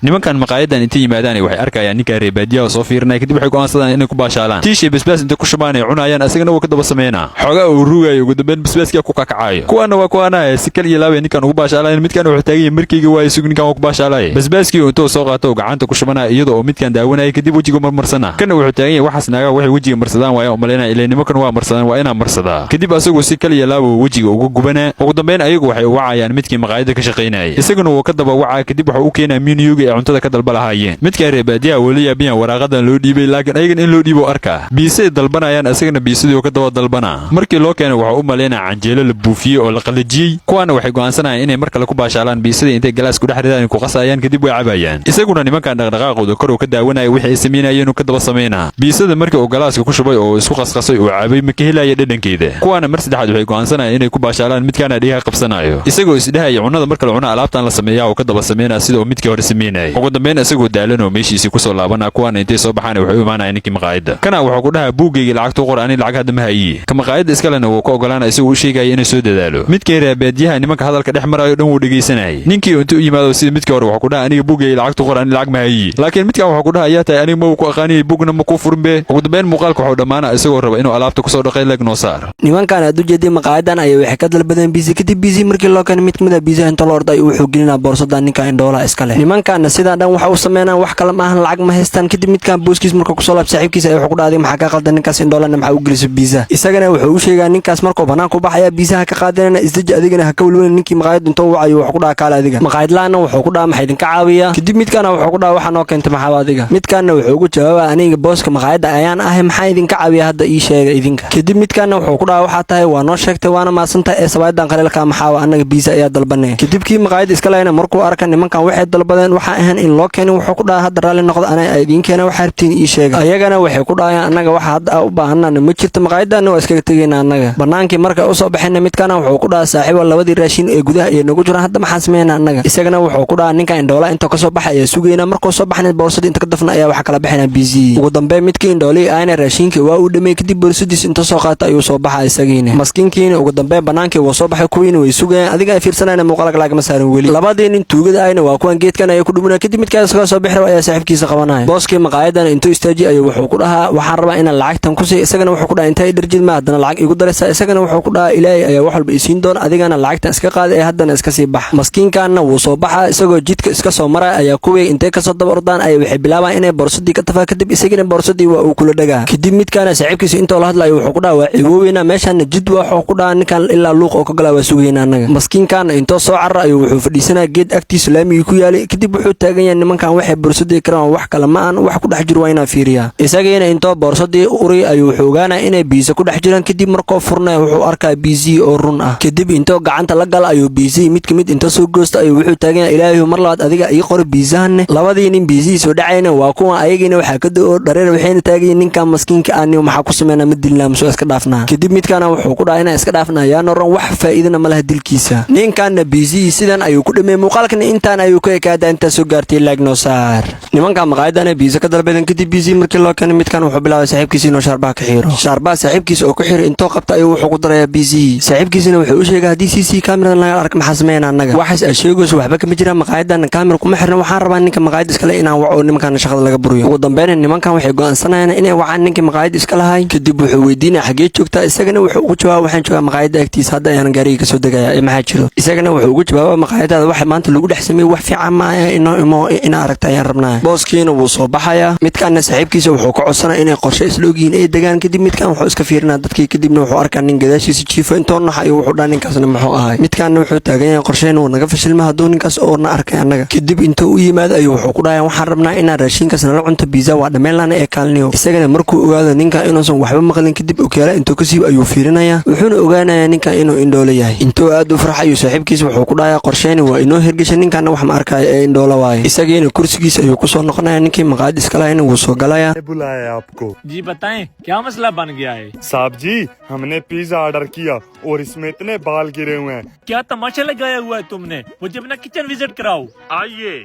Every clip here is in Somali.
Nimankan maqaayadan intay yimaadaan waxay arkayaan ninka reer baadiyaha soo fiirinaya. Kadib waxay go'aansadaan inay ku baashaalaan. Tiishay basbaas intay ku shubaan ay cunayaan, asagana wuu ka daba sameynaa. Xoogaa uu rugayo, ugu dambeyn basbaaskiyaa ku kakacayo. Kuwaana waa kuwaana si kal iyo laabay ninkan ugu baashaalayan. Midkan wuxuu taagan yahay markayga waaye, sug, ninkan waa ku baashaalaya. Basbaaskii intuu soo qaato oo gacanta ku shubanaya, iyadoo oo midkan daawanaya, kadib wejiga marmarsana. Kana wuxuu taagan yahay waxaas naagaa waxay wejiga marsadaan waaya umalaynaya, ilaa nimankan waa marsadaan, waa inaa marsadaa. Kadib asagoo si kal iyo laaba wejiga uga gubanaa. Ugu dambeyn ayagu waxay u wacayaan midkii maqaayadda ka shaqaynayay, isaguna wuu ka daba wacaa. Kadib wuxuu u keenaa menu-ga ee cuntada ka dalba lahaayeen. Midkaa reer baadiyaha weli yaabiyan waraaqadan loo dhiibay, laakiin ayagan in loo dhiibo arkaa. Biisay dalbanayaan, isagana biisadii uu ka daba dalbanaa. Markii loo keenay wuxuu u malaynaa canjeelo la buufiyey oo la qalajiyey. Kuwaana waxay go'aansanayaan inay mar kale ku baashaalaan. Biisadii intay galaas ku dhex ridaan ku qasayaan, kadib way cabayaan. Isaguna nimankan dhaqdhaqaaqooda kor uu ka daawanaya, wixii ay samaynayeen uu ka daba samaynaa. Biisada markii uu galaaska ku shubay oo isku qasqasay uu cabay, ma ka helaya dhadhankeeda. Kuwaana mar saddexaad waxay go'aansanayaan inay ku baashaalaan. Midkaana dhigaha qabsanayo, isagoo isdhehaya cunnada marka la cuno alaabtan la sameeyaa, uu ka daba sameynaa sida uu midkii hore sameynayay. Ugu dambeyn isagoo daalan oo meeshiisii kusoo laabanaa, kuwaana intay soo baxaan waxay u imaanayaan ninkii maqaayadda. Kana wuxuu ku dhahaa, "Buuggayga lacagtu qor, ani lacag hadda ma hayiye." Ka maqaayadda iskalena wuu ka ogolaana, isagoo u sheegaya inuu soo dadaalo. Midkii reer baadiyaha nimanka hadalka dhex marayo dhan wuu dhegaysanayay. Ninkii intuu u yimaado sida midkii hore wuxuu ku dhaha, "Aniga buuggayga lacagtu qor, ani lacag ma hayiye." Laakiin midkan wuxuu ku dhaha, "Ayaa tahay? Aniga ma ku aqaaniyey, buugna ma kuu furin be." Ugu dambeyn muuqaalka wuxuu dhammaana isagoo raba inuu alaabta kusoo dhaqay. Like noo saar. Nimankan aad u jeeday maqaayadan ayay waxay ka dalbadeen biisa. Kadib biisi markii loo keenay, mid kamid a biisa inta la orday wuxuu gelinaa boorsada ninka indhoolaha iska leh. Nimankaana sidaa dhan waxa u sameynaan wax kale ma ahan, lacag ma haystaan. Kadib midkan booskiis markuu kusoo laab, saaxiibkiisa ay wuxuu ku dhahday, "Maxaa ka qaldan? Ninkaas indhoolana maxaa u gelisa biisa?" Isagana wuxuu u sheegaa, "Ninkaas markuu banaanku baxaya biisaha ka qaadanayna, isdeji, adigana ha ka welwelin." Ninkii maqaayad intuu wacayo wuxuu ku dhaha, "Kaale adiga." Maqaayad la'aana wuxuu ku dhaha, "Maxaa idinka caawiya?" Kadib midkaana wuxuu ku dhaha, "Waxaa noo keentay maxaa adiga?" Midkaana wuxuu ugu jawaaba, "Aniga booska maqaayadda ayaan ahay, maxaa idinka caawiya hadda ii sheega idinka." Kadib midkaana wuxuu ku dhaha, "Waxaa tahay waa noo sheegtay, waana maadsantahay, ee sabaayadan qaleelka maxaa? Annaga biisa ayaa dalbanay." Kadib kii maqaayadda iska lahayna markuu arka nimankan waxay dalbadeen waxaa ahayn in loo keenin, wuxuu ku dhaha, "Hadda raalli noqda, ana idiin keena, waxaa rabtiin ii sheega." Ayagana waxay ku dhahayaan, "Annaga waxa hadda u baahanana ma jirto, maqaayadana waa iskaga tegayna annaga." Banaankii markay usoo baxayna, midkana wuxuu ku dhaha, "Saaxiibo, labadii raashin ee gudaha iyo nagu jiraan hadda maxaan sameynaa annaga?" Isagana wuxuu ku dhaha, "Ninka indhoola inta kasoo baxa ayaa sugayna, markuu soo baxna boorsadii inta ka dafna ayaa waxa kala baxayna biisii." Ugu dambeyn midkii indhoolihii ahna raashinkii waa uu dhammeeyey. Kadib boorsadiis inta soo qaata ayuu soo baxa isagiina. Maskiinkiina ugu dambeyn banaankii wuu soo baxay, kuwiina way sugayaan. Adiga ay fiirsanayna muuqaalka lagama saarin weli. Labadii nin tuugada ahna waa kuwan geedkan ayay ku dhuminaya. Kadib midkaas ka soo bixi raba ayaa saaxiibkiisa qabanaya. Booskii maqaayadan intuu istaaji ayuu wuxuu ku dhahaa, "Waxaan rabaa inaan lacagtan ku siiyo." Isagana wuxuu ku dhahaa, "Intay dharjid ma haddana lacag igu daraysaa?" Isagana wuxuu ku dhahaa, "Ilaahay ayaa wax walba isiin doona, adigana lacagtan iska qaada ee haddana iska sii bax." Maskiinkanna wuu soo baxaa. Isagoo jidka iska soo maraya ayaa kuwii intay kasoo daba ordaan ayay waxay bilaabaan inay boorsadii ka tafaa. Kadib isagina boorsadii waa uu kula dhagaa. Kadib midkaana saaxiibkiisa intoo la hadlayo wuxuu ku dhaha, "Waa ciwooweyna meeshaana jid." Wuxuu ku dhaha, "Ninkan ilaa luuq oo ka galaa waa sugayna annaga." Maskiinkaana intoo soo carara ayuu wuxuu fadhiisanaya geed agtiisa laamigii ku yaalay. Kadib wuxuu taagan yahay, "Nimankan waxay boorsadii karaan wax kale ma aan, wax ku dhex jiro waa inaan fiiriyaa." Isagiina intoo boorsadii uri ayuu wuxuu ogaanaya inay biisa ku dhex jiraan. Kadib markoo furnaya wuxuu arkaa biisihii oo run ah. Kadib intoo gacanta la gala ayuu biisihii mid kamid inta soo goosta ayuu wuxuu taagan yahay, "Ilaahayu, mar labaad adiga ii qoro biisahanne." Labadii nin biisihii soo dhacayna waa kuwan, ayagiina waxaa ka do-oo dhareer, waxayna taagayiin, "Ninkan maskiinka aani maxaa ku sameynaa? Ma dilnaa mise waa iska dhaafnaa?" Kadib midkaana wuxuu ku dhaha, "Inaan iska dhaafnaa yaa noron, wax faa'iidana ma laha dilkiisa." Ninkanna biisihii sidan ayuu ku dhameeyey. Muuqaalkan intaan ayuu ka ekaadaa. Intaa soo gaartay like noo saar. Nimanka maqaayadana biisa ka dalbadan. Kadib biisii markii loo keenay, midkan wuxuu bilaabay saaxiibkiisa inuu shaarbaha ka xiiro. Shaarbaha saaxiibkiisa oo ku xiiro intoo qabta ayuu wuxuu ku darayaa biisihii. Saaxiibkiisana wuxuu u sheegay, "Haddii CC kamerada laga arka maxaa sameynaa annaga? Waxaas aad sheegayso waxba kama jiraan, maqaayadan kaamera kuma xirna. Waxaan rabaa ninka maqaayadda iskale inaan waco, nimankan shaqada laga buriyo." Ugu dambeyn nimankan waxay go'aansanayaan inay wacaan ninkii maqaayadda iska lahay. Kadib wuxuu weydiinaya, "Xagee joogtaa?" Isagana wuxuu ugu jawaaba, "Waxaan joogaa maqaayadda agtiisa, hadda ayaan gaariga kasoo degaya, ee maxaa jiro?" Isagana wuxuu ugu jawaaba, "Maqaayadaada waxa maanta lagu dhex sameeyey wax fiican ma aha, inoo imo ina aragta ayaan rabnaa." Booskiina wuu soo baxayaa. Midkaana saaxiibkiisa wuxuu ka codsanaya inay qorshe isla ogyihiin ay degaan. Kadib midkan wuxuu iska fiirinaa dadkii, kadibna wuxuu arkaa nin gadaashiisa jiifo. Intoo nax ayuu wuxuu dhaha, "Ninkaasna muxuu ahay?" Midkaana wuxuu taagan yahay, "Qorsheyna wuu naga fashilma hadduu ninkaas oo na arkay annaga." Kadib intuu u yimaado ayuu wuxuu ku dhahaya, "Waxaan rabnaa inaan raashinkaas nala cunto, biisa waa dhammayn lana ee kaalniyo." Isagana markuu ogaado ninka inuusan waxba maqlin, kadib okeela intuu ka siibo ayuu fiirinayaa, wuxuuna ogaanayaa ninkan inuu indhoolo yahay. Intuu aad u farx ayuu saaxiibkiisa wuxuu ku dhahayaa, "Qorsheyni waa inoo hirgashay, ninkanna wax ma arkaayo ee indhoolo waaye." Isagiina kursigiisa ayuu kusoo noqonaya. Ninkii maqaayad iska lahayna wuu soo galayaa. बुलाया आपको? जी बताएं, क्या मसला बन गया है? साहब जी, हमने पिज्जा ऑर्डर किया और इसमें इतने बाल गिरे हुए हैं। क्या तमाशा लगाया हुआ है तुमने? मुझे अपना किचन विजिट कराओ, आइए।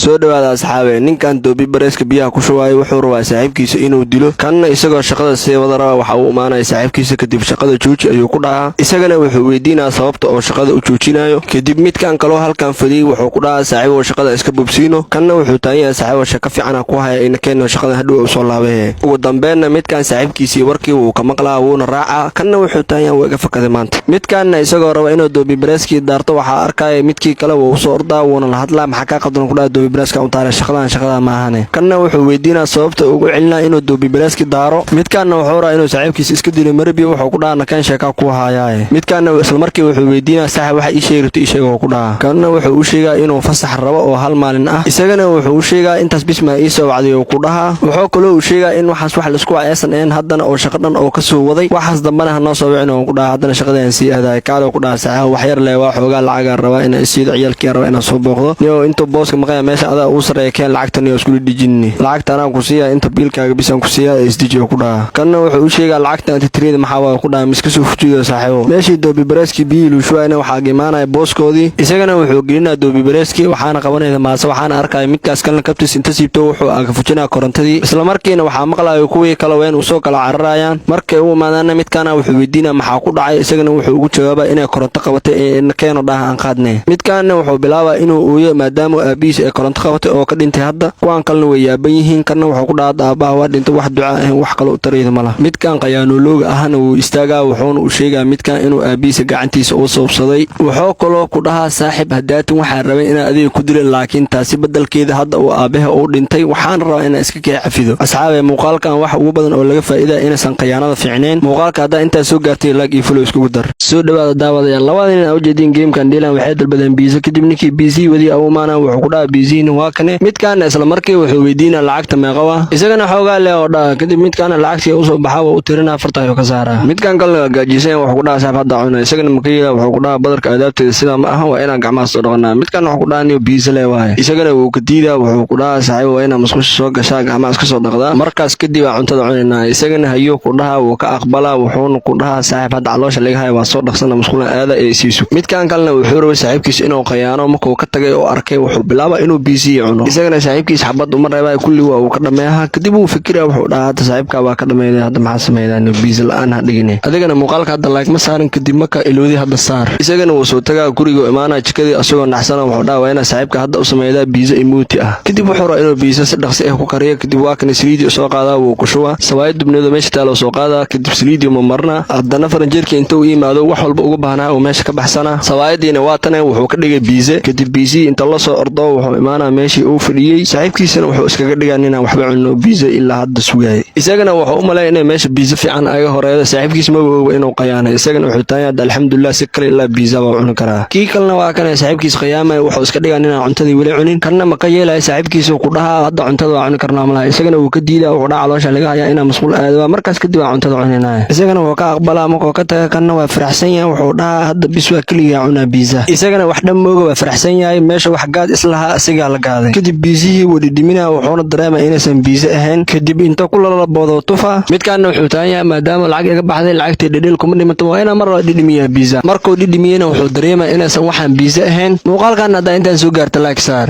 Soo dhowaada asxaabe. Ninkan doobi bareeska biyaha ku shubaayo wuxuu rabaa saaxiibkiisa inuu dilo. Kanna isagoo shaqada sii wada raba waxa uu imaanaya saaxiibkiisa. Kadib shaqada jooji ayuu ku dhahaa. Isagana wuxuu weydiinaya sababta oo shaqada u joojinayo. Kadib midkan kaloo halkan fadhiyey wuxuu ku dhahaa, "Saaxiibow, shaqada iska bobsiino." Kanna wuxuu taagan yahay, "Saaxiibow, shaqo fiicana ku haya, ina keeno, shaqada hadhow usoo laabahe." Ugu dambeenna midkan saaxiibkiisii warkii wuu ka maqlaa, wuuna raacaa. Kanna wuxuu taagan yahay, "Wuu iga fakaday maanta." Midkanna isagoo raba inuu doobi bareeskii daarto waxaa arkaya midkii kale. Wuu usoo ordaa, wuuna la hadlaa. "Maxaa kaa qaldan?" ku dhaha. "Doobi bareeska u taale, shaqadan shaqada maahane." Kanna wuxuu weydiinaa sababta ugu celinaa inuu doobi bareeski daaro. Midkanna wuxuu rabaa inuu saaxiibkiisa iska dilo marabi. Wuxuu ku dhaha, "Nakeen, sheekaa ku haayaaye." Midkanna isla markii wuxuu weydiinaa, "Saaxib, waxa ii sheegi rabta ii sheeg," oo ku dhaha. Kanna wuxuu u sheegaa inuu fasax rabo oo hal maalin ah. Isagana wuxuu u sheegaa, "Intaas bismaa ii soo wacday," oo ku dhahaa. Wuxuu kaloo uu sheegaa in waxaas wax laisku wacaysan ahayn, haddana oo shaqo dhan oo kasoo waday. "Waxaas dambana ha noo soo wicin," oo ku dhaha. "Haddana shaqadaan sii aadaay, kaale," ku dhaha. "Saaxiib, wax yar leh waa xoogaa lacagaa rabaa inaa isiido, ciyaalkii rabaa inaan soo booqdo. Niyo, intuu booska maqaya meesha adaa ugu sarreeya, keen lacagta niyo, iskula dhijinni lacagta, anaa ku siiya, inta biilkaaga bisaan ku siiya, isdiji," oo ku dhaha. Kanna wuxuu u sheegaa, "Lacagta antitriyada maxaa waa?" ku dhaha. "Miska soo fujido saaxiibo." Meeshii doobi bareeskii biyihii luushuwaayna waxaa imaanaya booskoodii. Isagana wuxuu gelinaa doobi bareeskii, waxaana qabanayda maase. Waxaana arkaya midkaas kalena kabtiis inta siibto wuxuu aga fujinaa korontadii. Isla markiina waxaa maqlayo kuwii kale ween usoo kala cararayaan. Markay u imaadaanna midkaana wuxuu weydiinaa maxaa ku dhacay. Isagana wuxuu ugu jawaabaa inay koronto qabatay ee keeno dhaha aan qaadnay. Midkaana wuxuu bilaabaa inuu ooyo maadaama aabihiis ay koronto qabatay oo ka dhintay hadda. Kuwaan kalena way yaaban yihiin. Kanna wuxuu ku dhaha, "Hadda aabbaha waa dhintay, wax duca ahayn wax kale u tarayda ma laha." Midkan qayaanoolooga ahna wuu istaagaa, wuxuuna u sheegaa midkan inuu aabihiisa gacantiisa u soobsaday. Wuxuu kaloo ku dhahaa, "Saaxib, haddaatin waxaan rabay inaan adiga ku dilin, laakiin taasi badalkeeda hadda uu aabbaha uu dhintay, waxaan rabaa inaan iska kee cafido." Asxaabe, muuqaalkan wax ugu badan oo laga faa'iida inaysan khayaanada fiicnayn. Muuqaalka haddaa intaa soo gaartay, like iyo follow iskugu dar. Soo dhawaada daawadayaal. Labada nin aa ujeediin gamekan dheelan waxay dalbadeen pizza. Kadib ninkii pizza wadi awumaana wuxuu ku dhaha, "Pizzina waa kane." Midkaana isla markii wuxuu weydiinaa, "Lacagta meeqa waa?" Isagana, "Xoogaa leh," oo dhaha. Kadib midkaana lacagtii usoo baxa waa u tirinaa, 40 ayuu ka saaraa. Midkan kalena gaajiisan wuxuu ku dhaha, "Saaxib, hadda cuna." Isagana makayeela. Wuxuu ku dhaha, "Badarka aadaabteeda sidaa ma aha, waa inaan gacmaha soo dhaqanaa." Midkan wuxuu ku dhaha, "Niyo, pizza leh waaye." Isagana wuu ka diidaa. Wuxuu ku dhaha, "Saaxiib, waa inaa musqusha soo gashaa, gacmaha iska soo dhaqdaa, markaas kadib aa cuntada cunaynaa." Isagana, "Hayuu," ku dhaha. Wuu ka aqbalaa, wuxuuna ku dhahaa, "Saaxiib, hadda caloosha laga haya, waa soo dhaqsana, musqula aada ee siiso." Midkan kalena wuxuu rabay saaxiibkiisa inuu khayaano. Markuu ka tagay oo arkay, wuxuu bilaaba inuu pizzii cuno. Isagana saaxiibkiisa xabad uma reebay, kulli waa uu ka dhameeyaha. Kadib wuu fikira, wuxuu dhahaa, "Hadda saaxiibkaa waa ka dhameeyay, hadda maxaa sameeydaa? Pizza la-aan ha dhigine." Adigana muuqaalka hadda like ma saarin, kadib marka ilowdi hadda saar. Isagana wuu soo tagaa guriga, imaanaa jikadii asagoo naxsana. Wuxuu dhaha, "Waa inaa saaxiibka hadda u sameeydaa pizza imuuti ah." Kadib wuxuu rabaa inuu pizza si dhaqsi ah ku kariyo. Kadib waa kana saliidii soo qaadaa, wuu ku shubaa. Sawaayad dubneedo meesha taalo soo qaadaa. Kadib saliidii ma marna. Haddana faranjeerkii inta u yimaado wax walba uga baahnaa uu meesha ka baxsanaa. Sawaayadiina waa tane, wuxuu ka dhigay pizza. Kadib pizzii inta la soo ordo wuxuu imaanaa meeshii uu fadhiyey. Saaxiibkiisana wuxuu iskaga dhigaa ninaan waxba cunno, pizza ilaa hadda sugaayay. Isagana wuxuu u maleeya inay meesha pizza fiican aga horeedo. Saaxiibkiis maba oga inuu qayaanay. Isagana wuxuu tahay, "Hadda alxamdulilah, si kale ilaa pizza baa cuni karaa." Kii kalena waa kana saaxiibkiis khiyaamaya, wuxuu iska dhigaa ninaan cuntadii weli cunin. Kanna ma ka yeelaya. Saaxiibkiisa ku dhahaa, "Hadda cuntada waa cuni karnaa malaha." Isagana wuu ka diidaa. Wuxuu dhaha, "Caloosha laga hayaa, inaa masquul aado, markaas kadib waa cuntada cuninaya." Isagana wuu ka aqbalaa. Markuu ka taga, kanna waa faraxsan yahay. Wuxuu dhahaa, "Hadda bis waa keligaa cunaa pizza." Isagana wax dhan mooga, waa faraxsan yahay. Meesha wax gaad islahaa asigaa la gaaday. Kadib pizzihii wuu dhidhiminaa, wuxuuna dareemaya inaysan pizza ahayn. Kadib inta ku lalaboodo tufa. Midkaana wuxuu taagan yahay, "Maadaama lacag iga baxday, lacagtii dhedheel kuma dhimato, waa inaa mar laba dhidhimiyaa pizza." Markuu dhidhimiyena wuxuu dareemaya inaysan waxaan pizza ahayn. Muuqaalkan haddaa intaan soo gaarta, like saar.